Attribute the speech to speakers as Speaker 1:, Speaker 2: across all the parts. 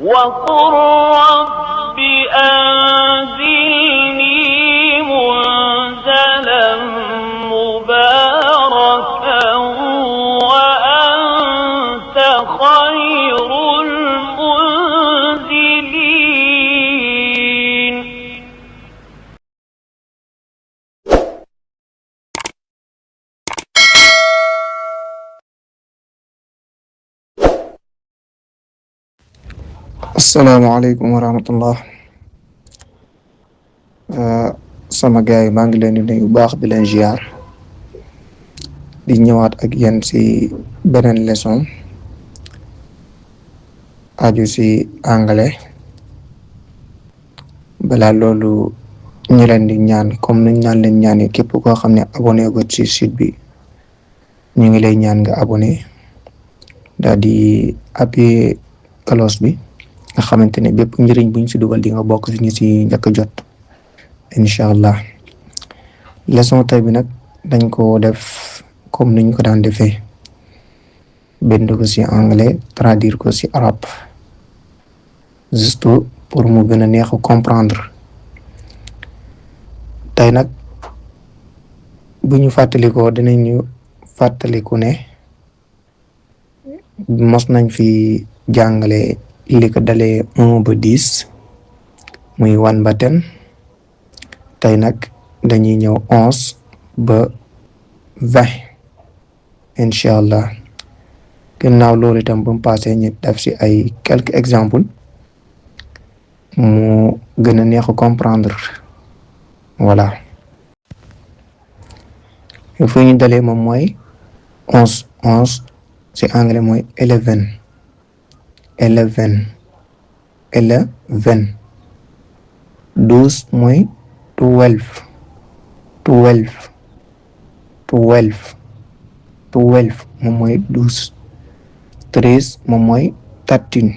Speaker 1: وقل رب أنزلني منزلا مباركا وأنت خير المنزلين.
Speaker 2: asalaamaaleykum wa rahmatullah. Sama gars yi maa ngi leen di nuyu bu baax di leen ziar di ñëwaat ak yéen ci beneen leçon aju ci anglais. balaa loolu ñu leen di ñaan comme nuñ ñaan leen ñaani képp koo xam ne abonné ko ci site bi ñu ngi lay ñaan nga abonné daal di appuyer cloche bi nga xamante ne bépp njëriñ buñ ci dugal di nga bokk ci ñi ci njëkk a jot incha allah. leçon tey bi nag dañ ko def comme niñ ko daan defee, bind ko ci anglais traduire ko ci arabe juste pour mu gën a neex a comprendre. tey nag bu ñu fàttalikoo dinañu fàttaliku ne mos nañ fi jàngale li ko dalee 1 ba 10 muy 1 ba 10. tey nag dañuy ñëw 11 ba 20 incha allah. gannaaw loolu itam bu mu passé ñu def ci ay quelques exemples mu gën a neex a comprendre. voilà fu ñu dalee moom mooy 11 ci anglais mooy 11 12 mooy 12 moom mooy 12. 13 moom mooy 13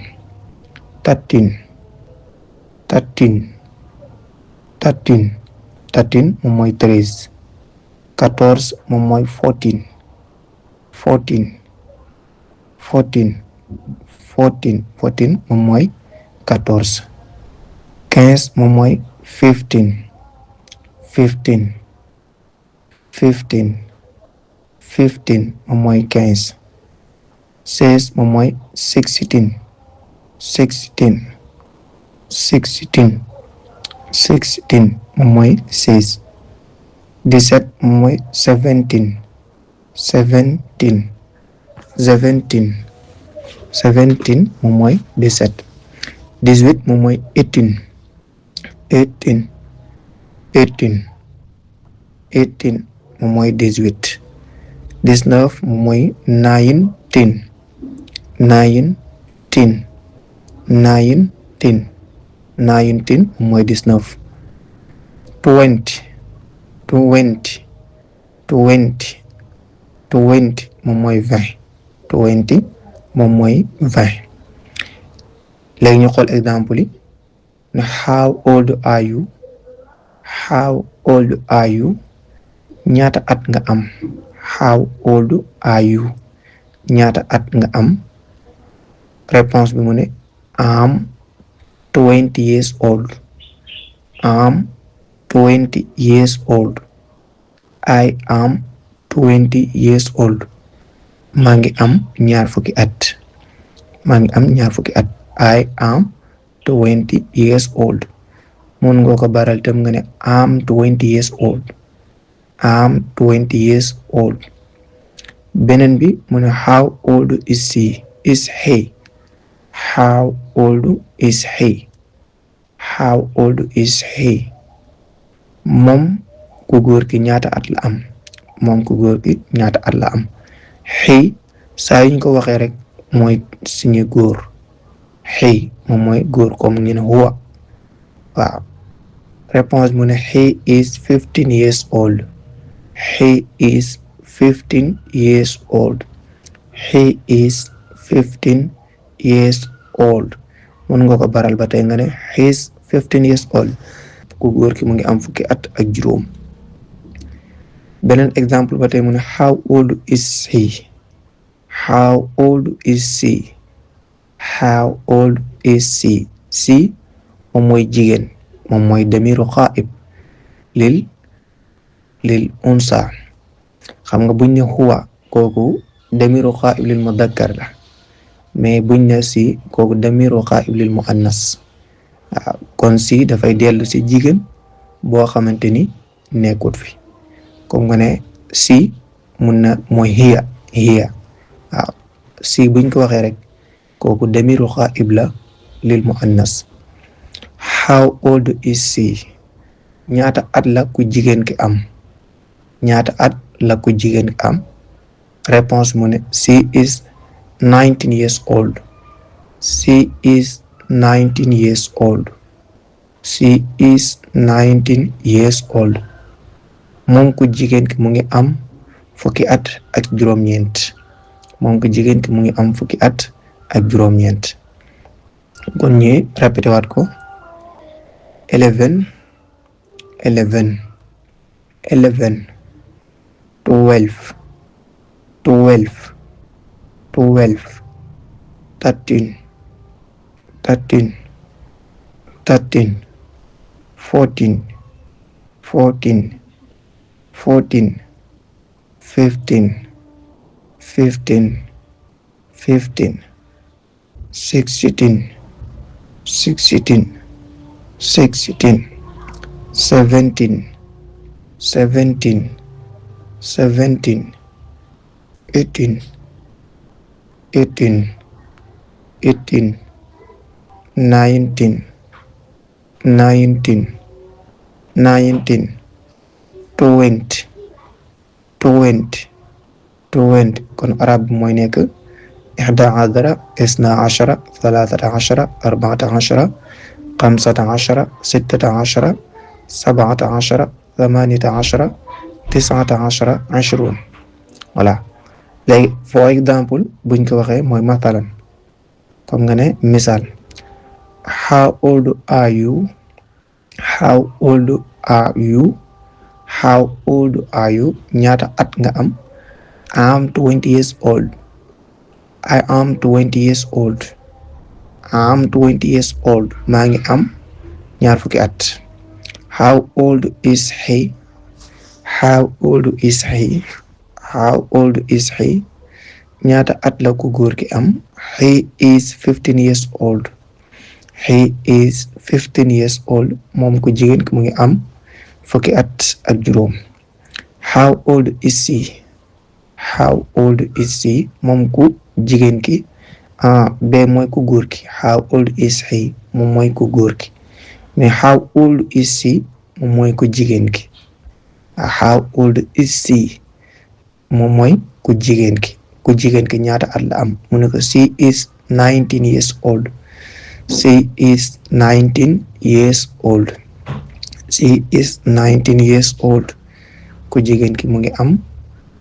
Speaker 2: moom mooy 13. 14 moom mooy 14 moom mooy 14. 15 moom mooy 15 moom mooy 15. 16 moom mooy 16 moom mooy 16. 17 moom mooy 17 moom mooy 17. 18 moom mooy 18 moom mooy 18. 19 moom mooy 19 moom mooy 19. 20 moom mooy 20. 20 moom mooy 20. léegi ñu xool exemple yi ne how old are you ñaata at nga am. how old are you ñaata at nga am. réponse bi mu ne am 20 years old. am 20 years old. I am 20 years old. maa ngi am ñaar fukki at. I am 20 years old. mun nga ko baral tam nga ne am 20 years old. am 20 years old. beneen bi mu ne how old is he. how old is he. moom ku góor ki ñaata at la am. he saa yuñ ko waxee rek mooy suñu góor. he moom mooy góor comme ngeen huwa. waaw réponse mu ne he is 15 years old. he is 15 years old. he is 15 years old. mun nga ko baral ba tey nga ne he is 15 years old. ku góor ki mu ngi am fukki at ak juróom. beneen exemple ba tey mu ne how old is he. how old is she? She moom mooy jigéen, moom mooy damiru xaa'ib lil unsa. xam nga buñ ne huwa kooku damiru xaa'ib lil mudakkar la, mais buñ ne si kooku damiru xaa'ib lil muannas. waaw kon si dafay dellu si jigéen boo xamante ni nekkut fi, comme nga ne si mun na mooy hiya. waaw si buñ ko waxee rek kooku damiru xaa'ib la lil muannas. how old is she? ñaata at la ku jigéen ki am? ñaata at la ku jigéen ki am? réponse mu ne she is 19 years old. She is 19 years old. She is 19 years old. moom ku jigéen ki mu ngi am fukki at ak juróom-ñeent. moom ku jigéen ki mu ngi am fukki at ak juróom-ñeent. kon ñi répété waat ko 11 11 11 12 12 12 13 13 13 14 14 14 15 15 15 16 16 16 17 17 17 18 18 18 19 19 19 20 20 20 kon arab bi mooy nekk 11 12 13 14 15 16 17 18 19 20. voilà léegi for exemple buñ ko waxee mooy mathalan comme nga ne misaal how old are you? how old are you? how old are you? ñaata at nga am? I am 20 years old. I am 20 years old. I am 20 years old. maa ngi am ñaar fukki at. how old is he? how old is he? how old is he? ñaata at la ku góor ki am? he is 15 years old. he is 15 years old. moom ku jigéen ki mu ngi am fukki at ak juróom. how old is she? how old is she? moom ku jigéen ki be mooy ku góor ki. how old is he? moom mooy ku góor ki. mais how old is she? moom mooy ku jigéen ki. how old is she? moom mooy ku jigéen ki. ku jigéen ki ñaata at la am? mu ne ko she is 19 years old. she is 19 years old. she is 19 years old. ku jigéen ki mu ngi am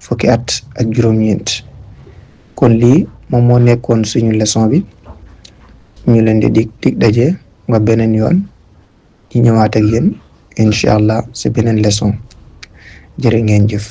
Speaker 2: fukki at ak juróom-ñeent. kon lii moom moo nekkoon suñu leçon bi. ñu leen di dig daje nga beneen yoon ñu ñëwaat ak yéen incha allah si beneen leçon. jërë ngeen jëf.